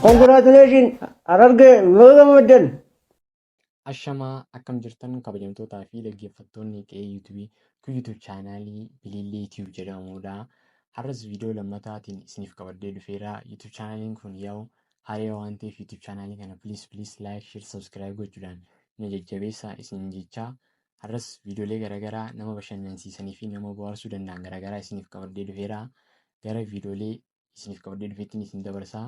Congratulations Harargee baga gammaddan. Ashamaa akkam jirtan kabajamtootaa fi dhaggeeffattoonni qe'ee YouTube kun YouTube chaanaalii Bilillee YouTube jedhamudha. Har'as viidiyoo lammataatiin isiniif qabadhee dhufeera. YouTube chaanaaliin kun yaa'u haaraa waan ta'eef YouTube chaanaalii kana please please like share subscribe gochuudhaan na jajjabeessaa isin jechaa har'as viidiyoolee garaagaraa nama bashannansiisanii fi nama bohaarsuu danda'an garaagaraa isiniif qabadhee dhufeera. Gara viidiyoolee isiniif qabadhee dhufeettiin isin dabarsaa.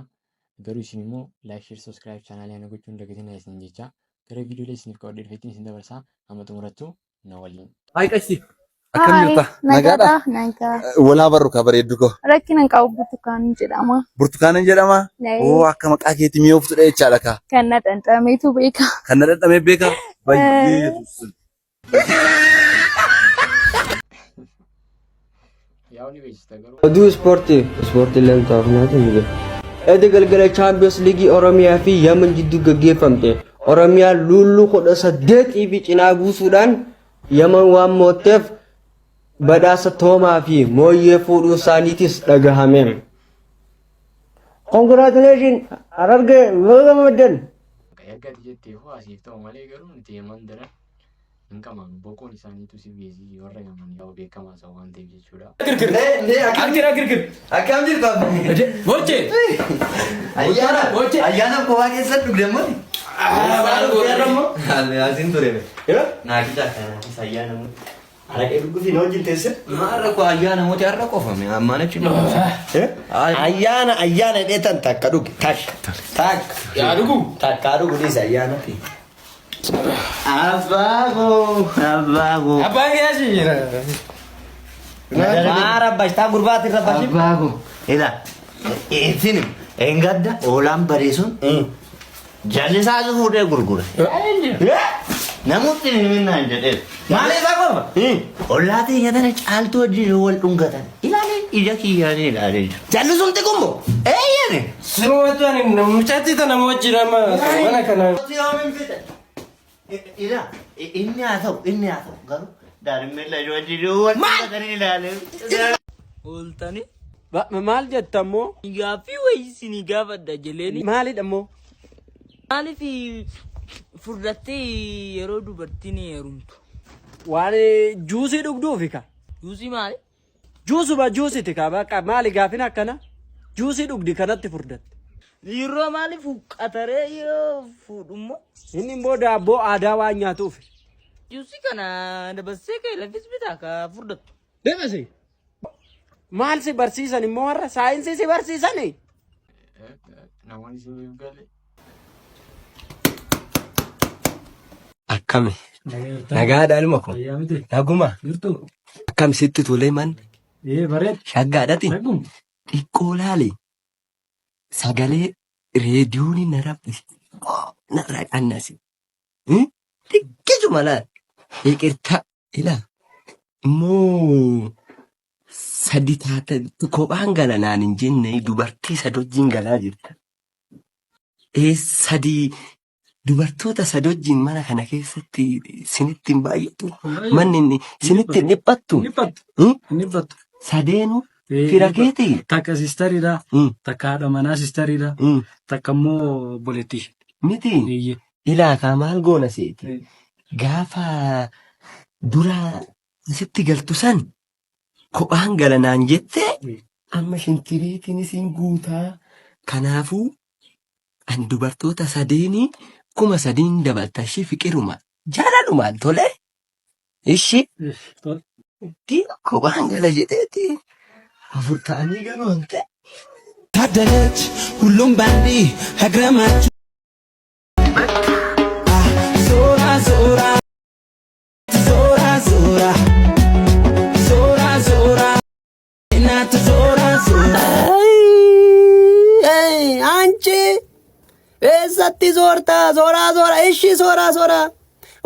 Garuu isin immoo like share subscribe chaanaalii kana gochuun dagatinaa isin jecha gara viidiyoolee isiniif qabadhee dhufeettiin isin dabarsaa. Hamma xumurattu na waliin. Hayi qashti. Akkam Haay, jirta? Nagaadha? nagaadha, nagaa. Walaa barru ka bareeddu koo. Rakkina hin qabu burtukaan jedhama. Burtukaanan jedhama? Nee, Oo akka maqaa keetii mi'ooftudha jechaadha kaa. Kan na dhandhameetu beeka. Kan na dhandhamee beeka? Bayyee Yesuus. Yaa'u ni beeksista garuu. Oduu ispoortii ispoortii illee taafnaatu hin jiru. Edda galgala Chaampiyoons Liigii Oromiyaa fi Yaman jidduu gaggeeffamte. Oromiyaan luulluu 18 fi cinaa buusuudhaan Yaman waan mootteef badhaasa Toomaa fi Mooyyee fuudhuu isaaniitis dhagahame. Congratulations Harargee baga gammaddan. Erga ati jettee hoo asiif ta'u malee garuu nuti Yaman daran hin qaban boqoon isaaniitu si beezi warra Yaman yaa'u beekamaa isa waan ta'eef jechuudha. Girgir. Argira girgir. Akkam jirtu abba? Boche. Ayyaana. Boche. Ayyaana kophaa keessatti dhugde immoo. Asiin ture. Naakisa akkanaakis ayyaana moo. Araqee dhuguufi na wajjin teesse. Har'a koo ayyaana mooti har'a qofa mee ammaan achi Ayyaana ayyaana jedhee tan takka dhugi takka takka. Yaa dhugu. Takka dhugu dhiisa ayyaana. Abbaa koo abbaa koo. Abbaan kee asii jira. Maa rabbashtaa gurbaatti rabbashi. Abbaa koo. Ila isin engadda hoolaan badee sun jallisaa si fuudhee gurgure. Namoonni hin himinaan jedhee. Maal isaa qofa? Ollaa teenya tana caaltuu wajjin yoo wal dhungatan ilaalee ija kiyyaanii ilaalee jira. Jallisumti kun moo? Eeyyani. Sirumatti ani mucattii tana wajjin amma mana kana. Ila inni haa ta'u inni haa ta'u garuu daarimmee lachuu wajjin yoo wal dhungatan ilaalee. Ooltani. Maal jetta immoo? Gaaffii wayii isinii gaafadha jeleeni. Maalidha immoo? Maaliif furdattee yeroo dubartiin heerumtu? Waan juusii dhugduufi ka. Juusii maali? Juusuma juusiti ka bakka maali gaafin akkana? Juusii dhugdi kanatti furdatte. Yeroo maaliif huqqataree yoo fuudhummoo? Inni immoo daabboo aadaa waan nyaatuuf. Juusii kana dabarsee ka'e lafis bitaa ka furdattu. Dabasi. Maal si barsiisan immoo warra saayinsii si barsiisani? Namoonni isiniif gale. Akkami? Nagaadha ilma koo. Naguma. Akkam sitti tolee manni? Shaggaadhati. Xiqqoo laali. Sagalee reediyoon na raffise. Narraa qannasi. Xiqqisuma laali. Yiqirta. Ilaa immoo sadi taate kophaan gala naan hin jenne dubartii sadi wajjin galaa jirta. Ee sadi dubartoota sadi wajjin mana kana keessatti sinitti hin baay'atu. Manni inni sinitti hin dhiphattu. Dhiphattu. Hmm? Hin dhiphattu. Sadeenu Ee, fira hin dhiphattu. keetii? Takka siistariidha. Hmm. Takka haadha manaa siistariidha. Hmm. Takka immoo obboleettii. Miti Eeyyee. ilaa kaa maal goona seeti? Ee. Gaafa dura asitti galtu san kophaan gala naan jette amma shintiriitiin isin guutaa kanaafuu an dubartoota sadeenii 3000 dabalta ishii fiqiruma jaalalumaan tole ishi kophaan gala jedheeti afur ta'anii galuu an ta'e. ታደለች ሁሉም ባንዲ እግረማችሁ ዞራ ዞራ ዞራ ዞራ ዞራ ዞራ እናት ዞራ ዞራ አንቺ eessatti zoorta zoraa zora ishi zora zora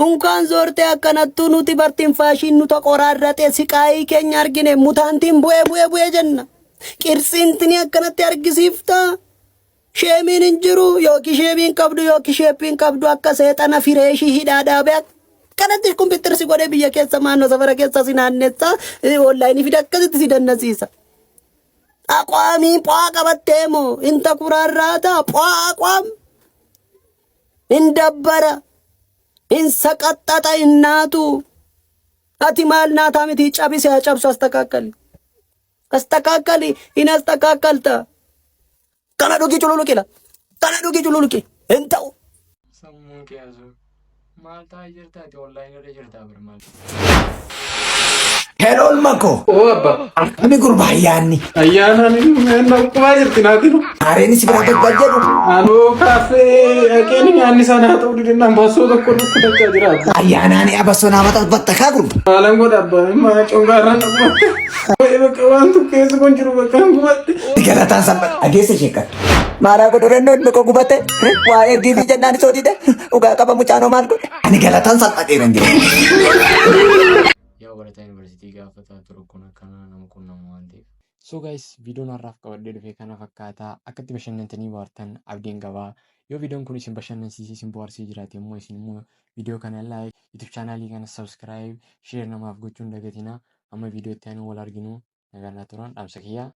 unkaan zoorte akkanattuu nuti bartiin faashiin nu toqoraarrate siqaayii keenya argine mutaantiin bu'ee bu'ee bu'ee jenna qirtsiintini akkanatti argisiifta sheemiin hin jiru yookiin sheemiin qabdu yookiin sheeppiin qabdu akka seexana fireeshii hidhaa dhaabee. Akkanatti kumpiitarri si godhee biyya keessa maannoo safara keessa si naannessaa onlaayinii fide akkasitti si dannasiisa. Aqwaamii phaa qabattee moo inta kuraarraata phaa aqwaam hin dabbara hin saqaxxaxa hin naatu. Ati maal naataa miti cabise haa cabsu astakaakali. Astakaakali hin astakaakkalta. Kana dhugi cululuqila. Kana dhugi cululuqi. Hin ta'u. Sammuun kee asuu. Maal ta'aa jirta ati online irra jirtaa bar maal. Hello ilma koo. Oo abba. Akkami gurbaa ayyaanni. Ayyaanaan inni akkuma jirti naatinu. Aareen si bira gabbal jedhu. Anoo kaaffee haqeen nyaanni isaa naa ta'uu didinaan bassoo tokko dhukkubachaa jira abba. Ayyaanaani abassoo naa mataa batta kaa gurba. Maalan godha abba maa congaarraan dhukkubatte. Waa'ee bakka waan tokkeessu kun jiru bakka hin gubadhe. Galataan sanbata dhageessa sheekan. Maaraa godhu rennoo ilmi koo gubate waa ergii fi jennaan isoo dide dhugaa qaba mucaanoo maal godhe. Ani galataan salphateera hin jiru. Yaa barataa yuunivarsiitii gaafa taatu rakkoon akkanaa nama qunnamu waan ta'eef. So guys, viidiyoon har'aaf qabadhee dhufe kana fakkaata. Akka itti bashannantanii bohaartan abdiin qaba. Yoo viidiyoon kun isin bashannansiisee isin bohaarsee jiraate immoo isin immoo viidiyoo kana like, YouTube chaanaalii kana subscribe, share namaaf gochuun dagatina. Amma viidiyoo itti aanu wal arginu nagaan naa turan dhaamsa kiyya.